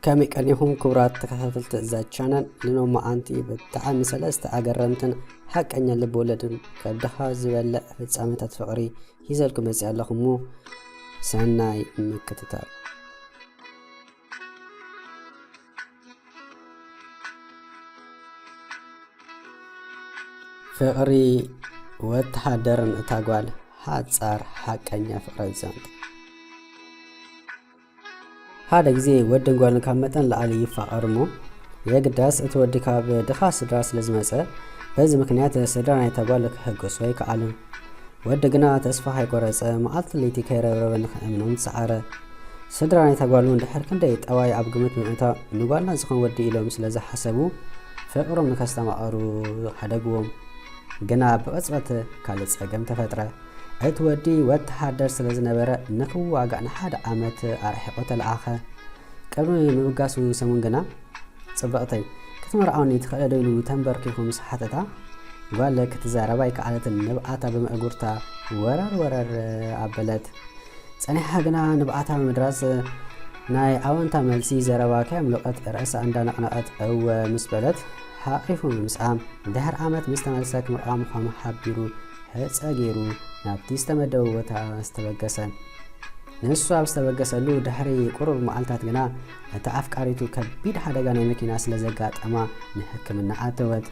ከመይ ቀኒኹም ክቡራት ተከታተልቲ እዛ ቻነል? ንሎማዓንቲ ብጣዕሚ ሰለስተ ኣገረምትን ሓቀኛ ልብ ወለድን ከብድኻ ዝበልዕ ፍጻመታት ፍቕሪ ሂዘልኩም መጺኣ ኣለኹ እሞ ሰናይ ምክትታል። ፍቕሪ ወተሃደርን እታ ጓል ሓጻር ሓቀኛ ፍቕሪ ዘንት። ሓደ ግዜ ወድን ጓልን ካብ መጠን ላዕሊ ይፋቐሩ እሞ፣ የግዳስ እቲ ወዲ ካብ ድኻ ስድራ ስለ ዝመጸ፣ በዚ ምኽንያት ስድራ ናይታ ጓል ክሕጎሱ ኣይከኣሉን። ወዲ ግና ተስፋ ከይቆረጸ፣ መዓልቲ ለይቲ ከይረብረበ ንኽእምኖም ጸዓረ። ስድራ ናይታ ጓል እውን ድሕር ክንደይ ጠባይ ኣብ ግምት ብምእታው፣ ንጓልና ዝኾን ወዲ ኢሎም ስለ ዝሓሰቡ፣ ፍቕሮም ንከስተማቕሩ ሓደግዎም። ግና ብቕጽበት ካልእ ጸገም ተፈጥረ። እቲ ወዲ ወተሃደር ስለ ዝነበረ፣ ንኽዋጋእ ንሓደ ዓመት ኣርሒቑ ተለኣኸ። ቅድሚ ምብጋሱ ሰሙን ግና፣ "ጽብቕተይ፣ ክትምርዓውኒ ትኽእሊ ዶ?" ኢሉ ተንበርኪኹ ምስ ሓተታ፣ ጓል ክትዛረብ ኣይከኣለትን። ንብዓታ ብምእጉርታ ወረር ወረር ኣበለት። ጸኒሓ ግና ንብዓታ ብምድራስ፣ ናይ ኣወንታ መልሲ ዘረባ ከየምለቐት ርእሳ እንዳነቕነቐት እወ ምስ በለት፣ ሓቒፉ ምምስኣ። ድሕሪ ዓመት ምስ ተመልሰ፣ ክምርዓዋ ምዃኑ ሓቢሩ፣ ሕጸ ገይሩ ናብቲ ዝተመደበ ቦታ ዝተበገሰ። ንሱ ኣብ ዝተበገሰሉ ድሕሪ ቁሩብ መዓልታት ግና፣ እታ ኣፍቃሪቱ ከቢድ ሓደጋ ናይ መኪና ስለ ዘጋጠማ፣ ንሕክምና ኣተወት።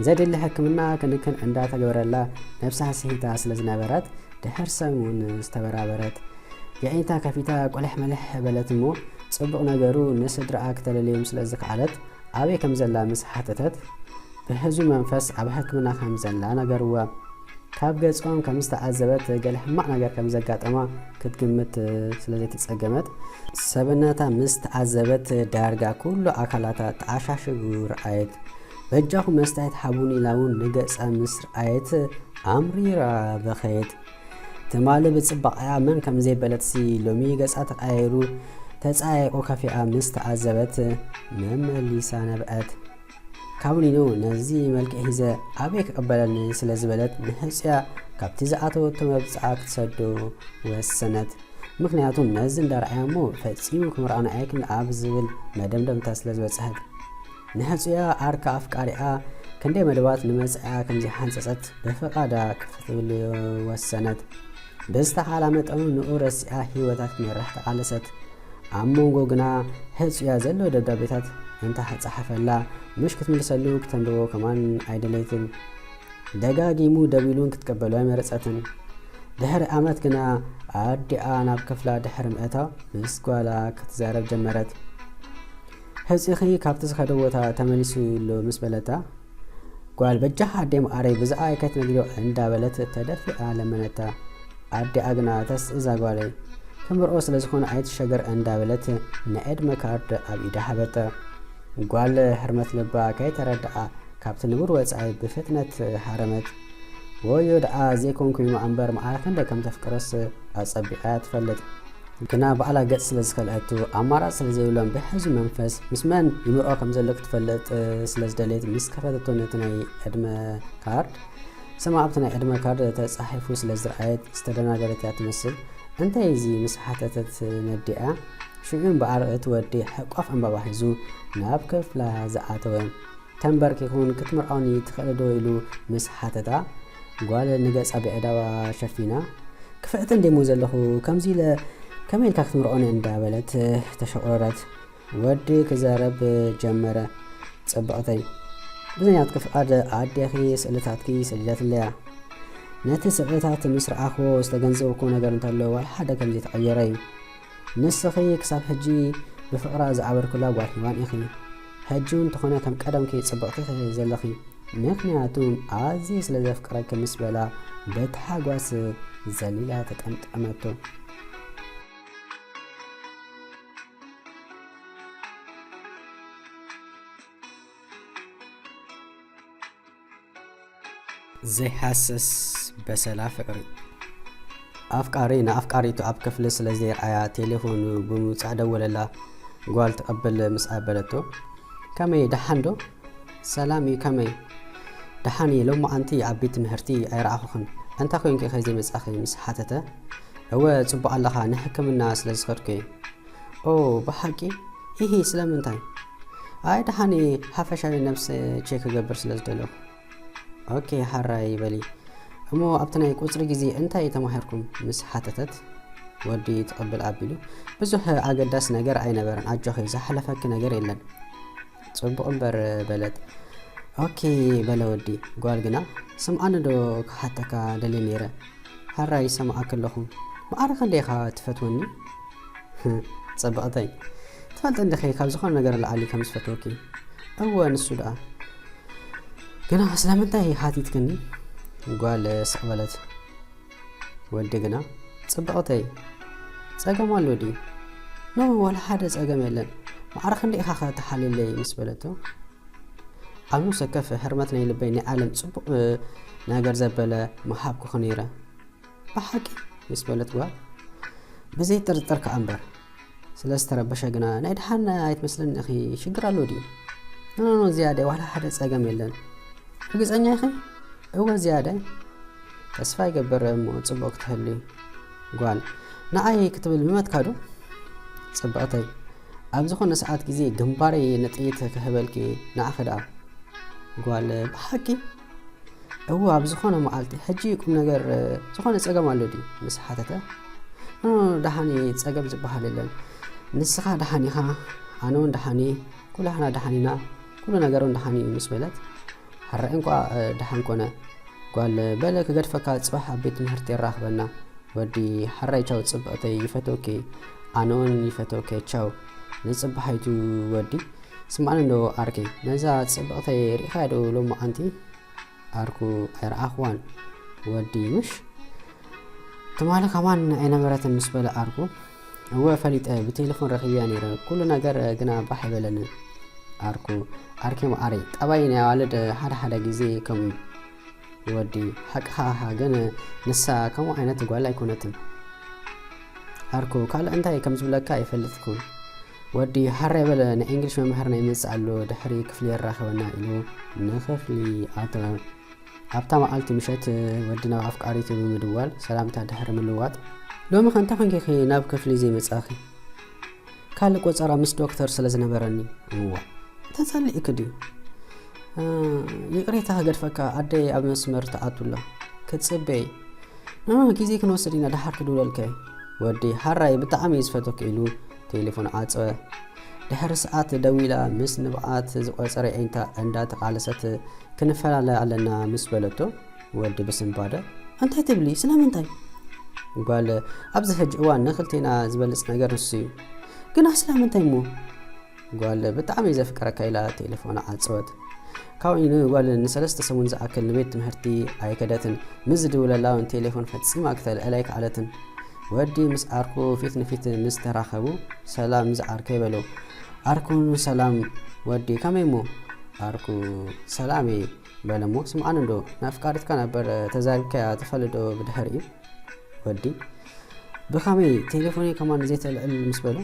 ዘድሊ ሕክምና ክንክን እንዳተገበረላ፣ ነብሳ ስሒታ ስለ ዝነበረት፣ ድሕሪ ሰሙን ዝተበራበረት። የዒንታ ከፊታ ቆለሕ መለሕ በለት እሞ፣ ጽቡቕ ነገሩ ንስድራኣ ክተለልዮም ስለ ዝከኣለት፣ ኣበይ ከም ዘላ ምስ ሓተተት፣ ብህዙ መንፈስ ኣብ ሕክምና ከም ዘላ ነገርዋ። ካብ ገጾም ከም ዝተዓዘበት፣ ገለ ሕማቕ ነገር ከም ዘጋጠማ ክትግምት ስለ ዘይተጸገመት፣ ሰብነታ ምስ ተዓዘበት፣ ዳርጋ ኩሉ ኣካላታ ተዓሻሽጉ ረኣየት። "በጃኹም መስተያየት ሃቡኒ" ኢላ እውን ንገጻ ምስ ረኣየት፣ ኣምሪራ በኸየት። ትማሊ ብጽባቐኣ መን ከም ዘይበለትሲ፣ ሎሚ ገጻ ተቐያይሩ፣ ተጸያይቑ ከፊኣ ምስ ተዓዘበት፣ መመሊሳ ነብዐት። ካብ ኒኖ ነዚ መልክዕ ሒዘ ኣበይ ክቕበለኒ ስለ ዝበለት፣ ንሕጹያ ካብቲ ዝኣተወቶ መብጽዓ ክትሰዶ ወሰነት። ምኽንያቱም ነዚ እንዳረኣያ እሞ ፈጺሙ ክምርዓውኒ ኣይክእልን ኣብ ዝብል መደምደምታ ስለ ዝበጽሐት፣ ንሕጹያ ዓርካ ኣፍቃሪኣ ክንደይ መደባት ንመጻኢኣ ከም ዘይሓንጸጸት ብፍቓዳ ክትብል ወሰነት። ብዝተኻእላ መጠኑ ንኡ ረሲዓ ህይወታ ክትመርሕ ተቓለሰት። ኣብ መንጎ ግና ሕጹያ ዘሎ ደብዳቤታት እንተሓጻሓፈላ፣ ምሽ ክትምልሰሉ ክተንብቦ ከማን ኣይደለየትን። ደጋጊሙ ደዊሉን ክትቀበሎ ኣይመረጸትን። ድሕሪ ዓመት ግና ኣዲኣ ናብ ክፍላ ድሕሪ ምእታው ምስ ጓላ ክትዛረብ ጀመረት። "ሕጺኺ ካብቲ ዝኸደ ቦታ ተመሊሱ ኣሎ" ምስ በለታ፣ ጓል "በጃኻ ኣደይ መዓረይ ብዛዕባይ ከይትነግርዮ" እንዳበለት ተደፊኣ ለመነታ። ኣዲኣ ግና "ተስእዛ ጓለይ፣ ክምርዖ ስለ ዝኾነ ኣይትሸገር" እንዳበለት ናይ ዕድመ ካርድ ኣብ ኢዳ ሃበታ። ጓል ህርመት ልባ ከይተረድኣ ካብቲ ንቡር ወጻኢ ብፍጥነት ሃረመት። ወዮ ደኣ ዘይኮንኩ ኢማ እምበር፣ መዓረ ክንደይ ከም ተፍቅሮስ ኣጸቢቓ እያ ትፈልጥ። ግና ባዕላ ገጽ ስለ ዝኸልአቱ፣ ኣማራጺ ስለ ዘይብሎም ብሕዙ መንፈስ ምስ መን ይምርዖ ከም ዘሎ ክትፈልጥ ስለ ዝደለየት፣ ምስ ከፈተቶ ነቲ ናይ ዕድመ ካርድ፣ ስማ ኣብቲ ናይ ዕድመ ካርድ ተጻሒፉ ስለ ዝረኣየት ዝተደናገረት እያ ትመስል። "እንታይ እዚ?" ምስ ሓተተት ነዲኣ፣ ሽዑ እምበኣር እቲ ወዲ ሕቋፍ ዕምባባ ሒዙ ናብ ክፍላ ዝኣተወ። "ተንበርኪኹን ክትምርዖኒ ትኽእሊ ዶ?" ኢሉ ምስ ሓተታ፣ ጓል ንገጻ ብዕዳባ ሸፊና፣ "ክፍዕቲ እንድየ እሞ ዘለኹ፣ ከምዚ ኢለ ከመይ ኢልካ ክትምርዖኒ?" እንዳበለት ተሸቑረረት። ወዲ ክዛረብ ጀመረ። "ጽብቕተይ፣ ብዘይ ናትኪ ፍቓድ ኣዴኺ ስእልታትኪ ሰዲዳትለያ። ነቲ ስእልታት ምስ ረኣኽዎ ዝተገንዘብኩዎ ነገር እንተሎ ዋላ ሓደ ከም ዘይተቐየረ እዩ። ንስኺ ክሳብ ሕጂ ብፍቕራ ዝዓበርኩላ ጓል ሄዋን ኢኺ። ሕጂ እውን እንተኾነ ከም ቀደምኪ ጽብቕቲ ኢኺ ዘለኺ። ምኽንያቱ ኣዝየ ስለ ዘፍቅረኪ" ምስ በላ ብታሕጓስ ዘሊላ ተጠምጠመቶ። ዘይሃስስ በሰላ ፍቕሪ። ኣፍቃሪ ንኣፍቃሪቱ ኣብ ክፍሊ ስለ ዘይረኣያ ቴሌፎኑ ብምውጻእ ደወለላ። ጓል ትቐብል ምስ ኣበለቶ፣ "ከመይ ደሓን ዶ?" "ሰላም እዩ፣ ከመይ?" "ደሓን እየ፣ ሎማዓንቲ ኣብ ቤት ትምህርቲ ኣይረኣኹኽን። እንታይ ኮይንኪ ኢኺ ዘይመጻእኺ?" ምስ ሓተተ፣ "እወ፣ ጽቡቕ ኣለኻ፣ ንሕክምና ስለ ዝኸድኩ እየ።" "ኦ፣ ብሓቂ? ኢሂ፣ ስለምንታይ? ኣይ፣ ደሓን እየ፣ ሓፈሻዊ ነብሰ ቼክ ክገብር ስለ ዝደለኹ። ኦኬ፣ ሓራይ በሊ። እሞ ኣብቲ ናይ ቁጽሪ ግዜ እንታይ ተማሂርኩም? ምስ ሓተተት፣ ወዲ ትቕብል ኣቢሉ፣ ብዙሕ ኣገዳሲ ነገር ኣይነበረን፣ ኣጆኺ፣ ዝሓለፈኪ ነገር የለን። ጽቡቕ እምበር፣ በለት። ኦኬ፣ በለ ወዲ። ጓል ግና፣ ስምዓኒ ዶ ክሓተካ ደልየ ነይረ? ሓራይ ይሰምዓኪ ኣለኹ። መዓረ ክንደይ ኢኻ ትፈትወኒ? ጽብቕተይ፣ ትፈልጢ እንዲኺ ካብ ዝኾነ ነገር ንላዕሊ ከም ዝፈትወኪ። እወ፣ ንሱ ደኣ። ግና ስለምንታይ ሓቲትክኒ? ጓል ስቕ በለት። ወዲ ግና፣ ጽብቕተይ፣ ጸገም ኣሎ ድዩ? ኖ፣ ዋላ ሓደ ጸገም የለን። መዓረ ክንደይ ኢኻ ኸ ትሓልየለይ? ምስ በለቶ፣ ኣብ ነፍሲ ወከፍ ህርመት ናይ ልበይ ናይ ዓለም ጽቡቕ፣ እ፣ ነገር ዘበለ ምሃብኩኺ ነይረ። ብሓቂ? ምስ በለት ጓል፣ ብዘይ ጥርጥር ከኣ እምበር። ስለ ዝተረበሸ ግና፣ ናይ ደሓን ኣይትመስልን ኢኺ፣ ሽግር ኣሎ ድዩ? ኖ፣ ኖ፣ ኖ፣ ዝያዳይ፣ ዋላ ሓደ ጸገም የለን። ርግጸኛ ኢኺ? እወ፣ ዝያዳይ። ተስፋ ይገብር እሞ ጽቡቕ ክትህሉ። ጓል፣ ንዓይ ክትብል ምመትካ ዶ? ጽብቕተይ፣ ኣብ ዝኾነ ሰዓት ግዜ ግንባረይ ንጥይት ክህበልኪ ንዓኺ ደኣ። ጓል፣ ብሓቂ? እወ፣ ኣብ ዝኾነ መዓልቲ። ሕጂ ቁም ነገር፣ ዝኾነ ጸገም ኣሎ ድዩ? ምስ ሓተተ፣ ኖ፣ ኖ፣ ደሓን እየ፣ ጸገም ዝበሃል የለን። ንስኻ ደሓን ኢኻ፣ ኣነ እውን ደሓን እየ፣ ኩላህና ደሓን ኢና፣ ኩሉ ነገር እውን ደሓን እዩ ምስ በለት፣ ሕራይ እንቋ፣ እ፣ ደሓን ኮነ። ጓል፣ በለ ክገድፈካ፣ ጽባሕ ኣብ ቤት ትምህርቲ የራኽበና። ወዲ፣ ሕራይ ቻው ጽብቕተይ፣ ይፈትወኪ። ኣነ እውን ይፈትወኪ፣ ቻው። ንጽባሕ ኣይቱ ወዲ። ስምዓኒ እንዶ ዓርከይ፣ ነዛ ጽብቕተይ ርኢኻያ ዶ ሎማዓንቲ? ዓርኩ፣ ኣይረኣኽዋን። ወዲ፣ ምሽ? ትማሊ ከማን ኣይነበረትን ምስ በለ ዓርኩ፣ እወ ፈሊጠ፣ ብቴሌፎን ረኺበያ ነይረ፣ ኩሉ ነገር ግና ባሕ ኣይበለንን። ዓርኩ፣ ዓርከይ መዓረይ፣ ጠባይ ናይ ኣዋልድ ሓደ ሓደ ግዜ ከምኡ እዩ። ወዲ፣ ሓቅኻ ኢኻ፣ ግን ንሳ ከምኡ ዓይነት ጓል ኣይኮነትን። ዓርኩ፣ ካልእ እንታይ ከም ዝብለካ ኣይፈልጥኩን። ወዲ፣ ሓራይ በለ፣ ናይ እንግሊሽ መምህርና ይመጽእ ኣሎ፣ ድሕሪ ክፍሊ የራኽበና ኢሉ ንክፍሊ ኣተወ። ኣብታ መዓልቲ ምሸት ወዲ ናብ ኣፍቃሪቱ ብምድዋል ሰላምታ ድሕሪ ምልዋጥ፣ ሎሚ ከ እንታይ ኮንኪ ኢኺ ናብ ክፍሊ ዘይመጻእኺ? ካልእ ቆጸራ ምስ ዶክተር ስለ ዝነበረኒ። እዋ፣ ተጸሊእኪ ድዩ? እ፣ ይቕሬታ ክገድፈካ፣ ኣደይ ኣብ መስመር ትኣቱ ኣላ። ክትጽበይ። እ፣ ግዜ ክንወስድ ኢና፣ ደሓር ክድውለልኪ። ወዲ፣ ሓራይ ብጣዕሚ እየ ዝፈትወኪ ኢሉ ቴሌፎን ዓጸወ። ድሕሪ ሰዓት ደዊላ ምስ ንብዓት ዝቆጸረ ኣዒንታ እንዳተቓለሰት ክንፈላለ ኣለና ምስ በለቶ፣ ወዲ ብስንባደ፣ እንታይ ትብሊ? ስለምንታይ? ጓል፣ ኣብዚ ሕጂ እዋን ንክልቴና ዝበልጽ ነገር ንሱ እዩ። ግና ስለምንታይ እሞ? ጓል፣ ብጣዕሚ እየ ዘፍቅረካ ኢላ ቴሌፎና ዓጸወት። ካብኡ ንጓል ንሰለስተ ሰሙን ዝኣክል ንቤት ትምህርቲ ኣይከደትን። ምስ ዝድውለላ እውን ቴሌፎን ፈጺማ ክተልዕል ኣይከኣለትን። ወዲ ምስ ዓርኩ ፊት ንፊት ምስ ተራኸቡ፣ ሰላም ዝዓርከይ በሎ። ዓርኩ ሰላም ወዲ፣ ከመይ እሞ? ዓርኩ ሰላም እየ በለ እሞ፣ ስምዓኒ እንዶ፣ ንኣፍቃሪትካ ነበር ተዛሪብካያ ትፈልጥ ዶ ብድሕሪኡ? ወዲ፣ ብኸመይ ቴሌፎነይ ከማን ዘይተልዕል ምስ በሎ፣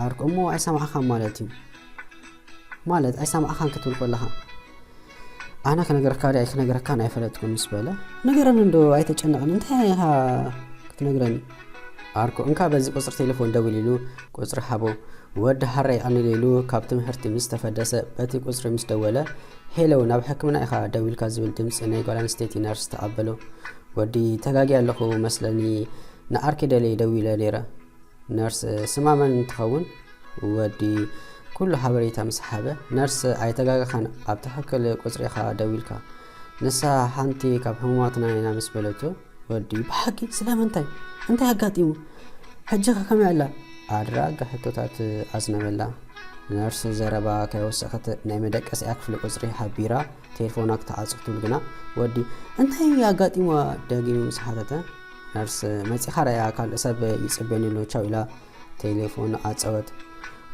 ዓርኩ እሞ ኣይሰማዕኻን ማለት እዩ። ማለት ኣይሰማዕኻን ክትብል ከለኻ፣ ኣነ ክነግረካ ድየ ኣይክነግረካን ኣይፈለጥኩን ምስ በለ፣ ንገረኒ እንዶ ኣይተጨነቕን፣ እንታይ ኢኻ ክትነግረኒ? ዓርኩ እንካ በዚ ቁጽሪ ቴሌፎን ደውል ኢሉ ቁጽሪ ሃቦ። ወዲ ሓራይ ኣንሊሉ ካብ ትምህርቲ ምስ ተፈደሰ በቲ ቁጽሪ ምስ ደወለ፣ ሄሎ፣ ናብ ሕክምና ኢኻ ደዊልካ ዝብል ድምጺ ናይ ጓል ኣንስተይቲ ነርስ ተቐበሎ። ወዲ ተጋግየ ኣለኹ መስለኒ፣ ንዓርከይ ደልየ ደዊለ ነይረ። ነርስ ስማ መን ትኸውን? ወዲ ኩሉ ሓበሬታ ምስ ሃበ፣ ነርስ ኣይተጋገኻን፣ ኣብ ትኽክል ቁጽሪ ኢኻ ደዊልካ። ንሳ ሓንቲ ካብ ሕሙማትና ኢና ምስ በለቶ፣ ወዲ ብሓቂ ስለምንታይ? እንታይ ኣጋጢሙ? ሕጂ ከ ከመይ ኣላ? ኣድራጋ ሕቶታት ኣዝነበላ። ነርስ ዘረባ ከይወሰኸት ናይ መደቀሲኣ ክፍሊ ቁጽሪ ሓቢራ ቴሌፎና ክትዓጹ ክትብል ግና፣ ወዲ እንታይ ኣጋጢምዋ? ደጊሙ ምስ ሓተተ፣ ነርስ መጺኻ ርኣያ፣ ካልእ ሰብ ይጽበየኒ ኣሎ፣ ቻው ኢላ ቴሌፎን ዓጸወት።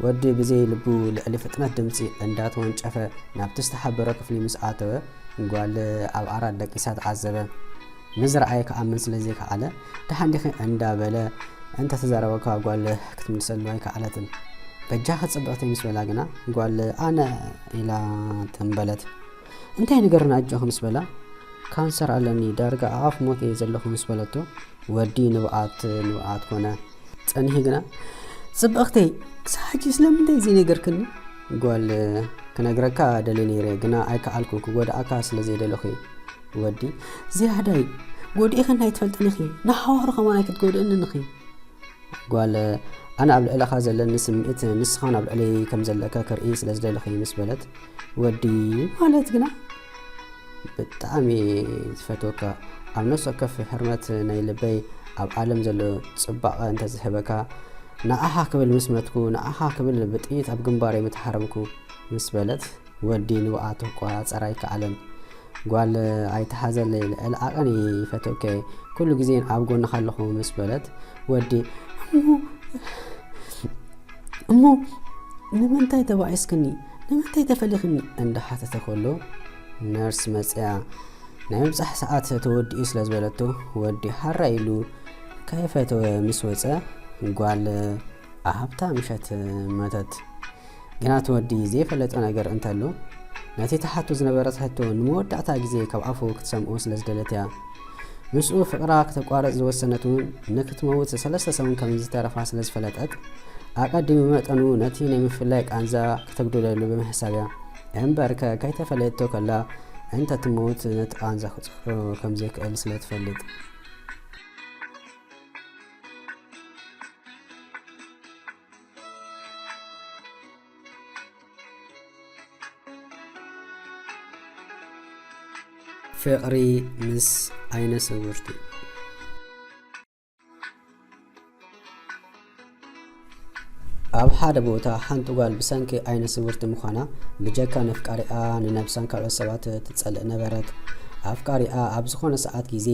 ወዲ ብዘይ ልቡ ልዕሊ ፍጥነት ድምጺ እንዳተወንጨፈ ናብቲ ዝተሓበረ ክፍሊ ምስ ኣተወ፣ ጓል ኣብ ዓራት ደቂሳ ተዓዘበ። ንዝረኣየ ክኣምን ስለ ዘይከኣለ፣ ደሓን ዲኺ እንዳበለ እንተተዛረበ እኳ ጓል ክትምልሰሉ ኣይከኣለትን። በጃኺ ጽብቕተይ ምስ በላ ግና ጓል ኣነ ኢላ ትም በለት። እንታይ ንገርና ኣጆኺ ምስ በላ፣ ካንሰር ኣለኒ፣ ዳርጋ ኣብ ኣፍ ሞት እየ ዘለኹ ምስ በለቶ፣ ወዲ ንብዓት ንብዓት ኮነ። ጸኒሑ ግና፣ ጽብቕተይ፣ ክሳብ ሕጂ ስለምንታይ ዘይነገርክኒ? ጓል፣ ክነግረካ ደልየ ነይረ፣ ግና ኣይከኣልኩን፣ ክጎድኣካ ስለ ዘይደለኹ። ወዲ፣ ዝያዳይ ጎዲእኽኒ ኣይትፈልጥን ኢኺ፣ ንሓዋሩ ከማን ኣይክትጎድእንን ኢኺ። ጓል፣ ኣነ ኣብ ልዕለኻ ዘለኒ ስምዒት ንስኻን ኣብ ልዕለይ ከም ዘለካ ክርኢ ስለ ዝደለኹ ምስ በለት፣ ወዲ ማለት ግና ብጣዕሚ ዝፈትወካ፣ ኣብ ነፍሲ ወከፍ ህርመት ናይ ልበይ ኣብ ዓለም ዘሎ ጽባቐ እንተዝህበካ፣ ንኣኻ ክብል ምስ መትኩ፣ ንኣኻ ክብል ብጥይት ኣብ ግንባረይ ምተሃረምኩ ምስ በለት፣ ወዲ ንብኣቱ ክቆጻጸር ኣይከኣለን። ጓል ኣይትሓዘለይ፣ ልዕሊ ዓቐን ይፈትወኪ፣ ኩሉ ግዜ ኣብ ጎንኻ ኣለኹ ምስ በለት፣ ወዲ እሞ፣ እሞ ንምንታይ ተባኢስክኒ? ንምንታይ ተፈሊኽኒ? እንዳሓተተ ከሎ፣ ነርስ መጽያ ናይ ምብጻሕ ሰዓት ተወዲኡ ስለ ዝበለቶ፣ ወዲ ሃራ ኢሉ ከይፈተወ ምስ ወጸ፣ ጓል ኣብታ ምሸት መተት። ግና እቲ ወዲ ዘይፈለጦ ነገር እንተሎ፣ ነቲ ተሓቶ ዝነበረት ሕቶ ንመወዳእታ ግዜ ካብ ኣፉ ክትሰምኦ ስለ ዝደለት እያ። ምስኡ ፍቕራ ክተቋርጽ ዝወሰነት እውን፣ ንክትመውት ሰለስተ ሰሙን ከም ዝተረፋ ስለ ዝፈለጠት፣ ኣቐዲሙ መጠኑ ነቲ ናይ ምፍላይ ቃንዛ ክተጉድለሉ ብምሕሳብ እያ። እምበርከ፣ ከይተፈለየቶ ከላ እንተ ትመውት፣ ነቲ ቃንዛ ክጽሕሮ ከም ዘይክእል ስለ ትፈልጥ። ፍቕሪ ምስ ዓይነ ስውርቲ። ኣብ ሓደ ቦታ ሓንቲ ጓል ብሰንኪ ዓይነ ስውርቲ ምዃና ብጀካ ነፍቃሪኣ ንነብሳን ካልኦት ሰባት ትጸልእ ነበረት። ኣፍቃሪኣ ኣብ ዝኾነ ሰዓት ግዜ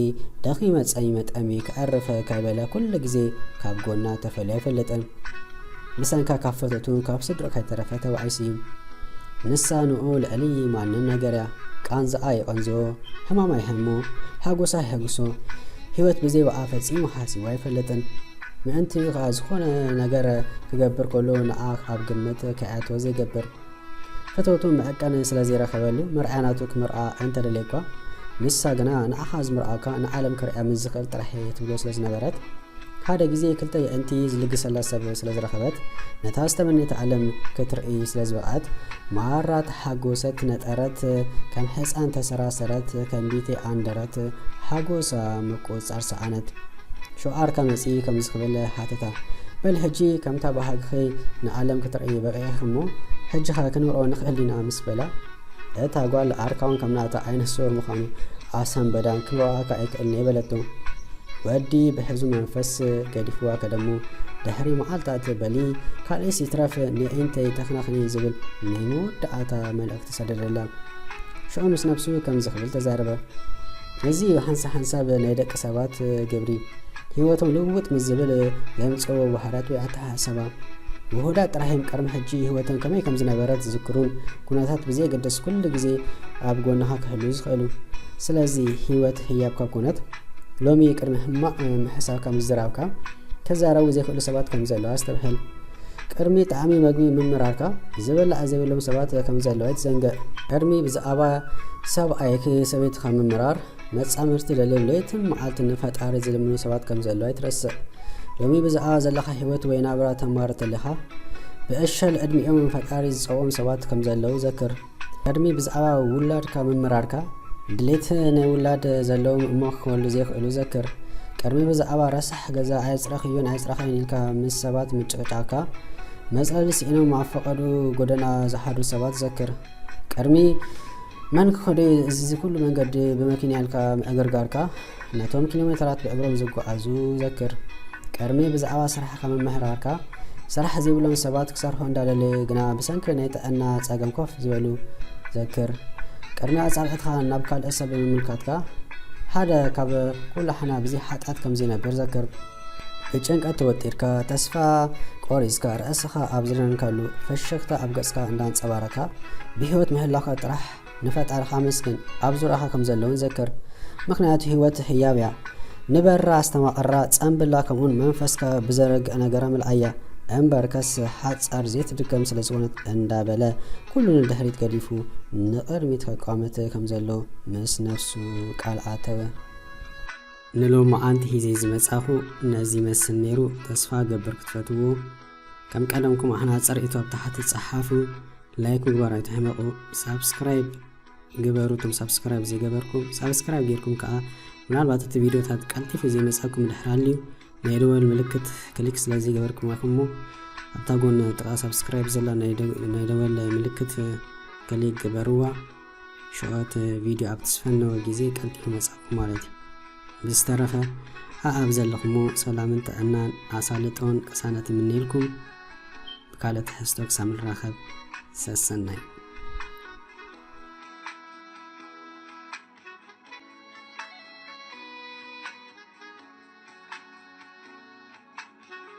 ደኺመ ጸሚመ ጠምየ ከዕርፍ ከይበለ ኩሉ ግዜ ካብ ጎና ተፈልዩ ኣይፈልጥን። ብሰንካ ካብ ፈተቱ ካብ ስድርኡ ከይተረፈ ተባኢሱ እዩ። ንሳ ንኡ ልዕሊ ማንም ነገር እያ። ቃንዛኣ የቐንዝኦ፣ ሕማማ የሕሞ፣ ሓጎሳ የሕጉሶ። ህይወት ብዘይ ብኣ ፈጺሙ ሓሲቡ ኣይፈልጥን። ምእንቲ ኸኣ ዝኾነ ነገር ክገብር ከሎ ንኣ ኣብ ግምት ከይኣትዎ ዘይገብር። ፈተውቱ መዐቀኒ ስለ ዘይረኸበሉ መርኣያ ናቱ ክምርኣ እንተደልየ እኳ፣ ንሳ ግና ንኣኻ ዝምርኣካ ንዓለም ክርእያ ምስ ዝኽእል ጥራሕ እየ ትብሎ ስለ ዝነበረት፣ ሓደ ግዜ ክልተ የእንቲ ዝልግሰላ ሰብ ስለ ዝረኸበት፣ ነታ ዝተመነየታ ዓለም ክትርኢ ስለ ዝበቕዐት፣ ማራ ተሓጎሰት፣ ነጠረት፣ ከም ሕፃን ተሰራሰረት፣ ከም ቢቴ ኣንደረት፣ ሓጎሳ ምቁጽጻር ሰኣነት። ሸውዓርካ መጺ ከምዚ ክብል ሓተታ። በል ሕጂ ከምታ ባህግኺ ንዓለም ክትርኢ በቒዕኺ እሞ፣ ሕጂኸ ክንምርኦ ንኽእል ዲና? ምስ በላ፣ እታ ጓል ዓርካውን ከም ናታ ዓይነ ስውር ምዃኑ ኣሰንበዳን ክምርኣካ ኣይክእልን እየ በለቶ። ወዲ ብሕዙ መንፈስ ገዲፍዋ ከደሞ። ድሕሪ መዓልታት በሊ ካልእስ ይትረፍ ንእንተይ ተኽናኽኒ ዝብል ናይ መወዳእታ መልእኽቲ ሰደደላ። ሽዑ ምስ ነብሱ ከምዚ ክብል ተዛረበ። እዚ እዩ ሓንሳብ ሓንሳብ ናይ ደቂ ሰባት ግብሪ። ህይወቶም ልውውጥ ምስ ዝብል ዘምጽእዎ ባህርያት ወይ ኣተሓሳስባ። ውሁዳት ጥራሕ እዮም ቅድሚ ሕጂ ህይወቶም ከመይ ከም ዝነበረት ዝዝክሩን ኩነታት ብዘየገድስ ኩሉ ግዜ ኣብ ጎንኻ ክህልዉ ዝኽእሉ። ስለዚ ህይወት ህያብ ካብ ኮነት፣ ሎሚ ቅድሚ ሕማቕ ምሕሳብካ ምዝራብካ ክዛረቡ ዘይክእሉ ሰባት ከም ዘለዉ ኣስተብህል። ቅድሚ ጣዕሚ መግቢ ምምራርካ ዝብላዕ ዘይብሎም ሰባት ከም ዘለዉ ኣይትዘንግዕ። ቅድሚ ብዛዕባ ሰብኣይኪ ሰበይትኻ ምምራር፣ መጻምድቲ ደልዮም ለይትን መዓልትን ንፈጣሪ ዝልምኑ ሰባት ከም ዘለዉ ኣይትረስዕ። ሎሚ ብዛዕባ ዘለኻ ህይወት ወይ ናብራ ተማርር ተለኻ፣ ብእሸል ዕድሚኦም ንፈጣሪ ዝጸውዖም ሰባት ከም ዘለዉ ዘክር። ቅድሚ ብዛዕባ ውላድካ ምምራርካ፣ ድሌት ናይ ውላድ ዘለዎም እሞ ክወልዱ ዘይክእሉ ዘክር። ቅድሚ ብዛዕባ ረሳሕ ገዛ ኣየጽረኽዮን ኣየጽረኻዮን ኢልካ ምስ ሰባት ምጭቕጫቕካ፣ መጽለሊ ስኢኖም ኣብ ፈቐዱ ጎደና ዝሓድሩ ሰባት ዘክር። ቅድሚ መን ክኸዶ እዚ ኩሉ መንገዲ ብመኪና ኢልካ ምዕግርጋርካ፣ ነቶም ኪሎ ሜትራት ብእግሮም ዝጓዓዙ ዘክር። ቅድሚ ብዛዕባ ስራሕካ ምምሕራርካ፣ ስራሕ ዘይብሎም ሰባት ክሰርሑ እንዳደለዩ ግና ብሰንኪ ናይ ጥዕና ጸገም ኮፍ ዝበሉ ዘክር። ቅድሚ ኣጻብዕትኻ ናብ ካልእ ሰብ ብምምልካትካ፣ ሓደ ካብ ኩላሕና ብዘይ ሓጢኣት ከም ዘይነብር ዘክር። ብጭንቀት ተወጢርካ፣ ተስፋ ቆሪጽካ፣ ርእስኻ ኣብ ዝደነንካሉ፣ ፈሽኽታ ኣብ ገጽካ እንዳንጸባረካ፣ ብህይወት ምህላውካ ጥራሕ ንፈጣሪኻ ኣመስግን። ኣብ ዙርያኻ ከም ዘለውን ዘክር። ምኽንያቱ ህይወት ህያብ እያ። ንበራ ኣስተማቕራ፣ ጸንብላ፣ ከምኡውን መንፈስካ ብዘረግእ ነገራ ምልኣያ። እምበርከስ ሓጻር ዘይትድገም ስለ ዝኾነት እንዳበለ፣ ኩሉ ንድሕሪት ገዲፉ ንቕድሚት ከቋምት ከም ዘሎ ምስ ነፍሱ ቃል ኣተወ። ንሎማዓንቲ ሒዘ ዝመጻኹ ነዚ ይመስል ነይሩ። ተስፋ እገብር ክትፈትዎ። ከም ቀደምኩም ኣህናጸር ኢቶ ኣብ ታሕቲ ጸሓፉ። ላይክ ምግባር ኣይትሕመቑ። ሳብስክራይብ ግበሩ። እቶም ሳብስክራይብ ዘይገበርኩም ሳብስክራይብ ጌርኩም ከኣ ምናልባት እቲ ቪዲዮታት ቀልጢፉ ዘይመጻኩም ድሕር ሃልዩ ናይ ደወል ምልክት ክሊክ ስለ ዘይገበርኩም ኢኹም እሞ ኣብታ ጎን ጥቓ ሳብስክራይብ ዘላ ናይ ደ-፣ ናይ ደወል ምልክት ክሊክ ግበርዋ። ሽዑ እቲ ቪዲዮ ኣብ ትስፈነወ ግዜ ቀልጢፉ ይመጻኩም ማለት እዩ። ብዝተረፈ ኣኣብ ዘለኹሞ ሰላምን ጥዕናን ኣሳልጦን ቅሳነት ይምነየልኩም። ብካልእ ትሕዝቶ ክሳብ ንራኸብ ሰሰናዩ።